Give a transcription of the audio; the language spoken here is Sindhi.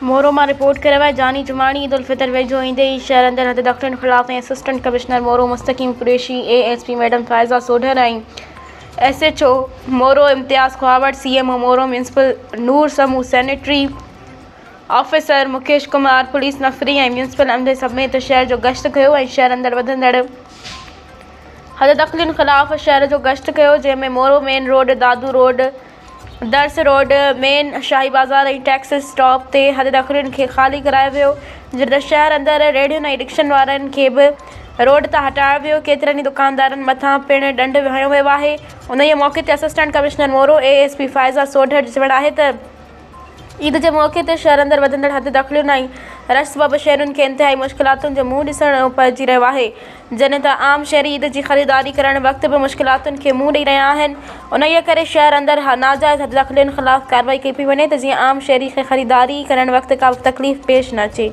مورو مان رپورٽ ڪريو آهي جاني جماڻي عيد الفطر ويجهو ايندي ئي شهر اندر حد دخلين خلاف ۽ assistant commissioner Moro Mustaqeem Qureshi, A S P madam Faiza Sodhar ۽ S H O Moro Imtiaz Khahawar, C M O Moro municipal Noor Samoon, sanitary officer Mukesh Kumar, police نفري ۽ ميونسپل عملي سميت شهر جو گشت ڪيو ۽ شهر اندر وڌندڙ حد دخلين خلاف شهر جو گشت ڪيو جنهن ۾ Moro main road, Dadu road, Dars road, main Shahi Bazaar ۽ taxi stop تي حددخلين کي خالي ڪرايو ويو، جڏهن ته شهر اندر ريڙهين ۽ رڪشن وارن کي به روڊ تان هٽايو ويو، ڪيترن ئي دڪاندارن مٿان پڻ ڏنڊ هنيو ويو آهي، انهيء موقعي تي assistant commissioner Moro A S P Faiza Sodhar جو چوڻ آهي ته عيد جي موقعي تي شهر اندر وڌندڙ حد دخلين ۽ رش سبب شهرين کي انتهائي مشڪلاتن جو منهن ڏسڻو پئجي رهيو آهي جڏهن ته عام شهري عيد جي خريداري ڪرڻ وقت به مشڪلاتن کي منهن ڏئي رهيا آهن انهيء ڪري شهر اندر ناجائز حد دخلين خلاف ڪارروائي ڪئي پئي وڃي ته جيئن عام شهري کي خريداري ڪرڻ وقت ڪا به تڪليف پيش نه اچي.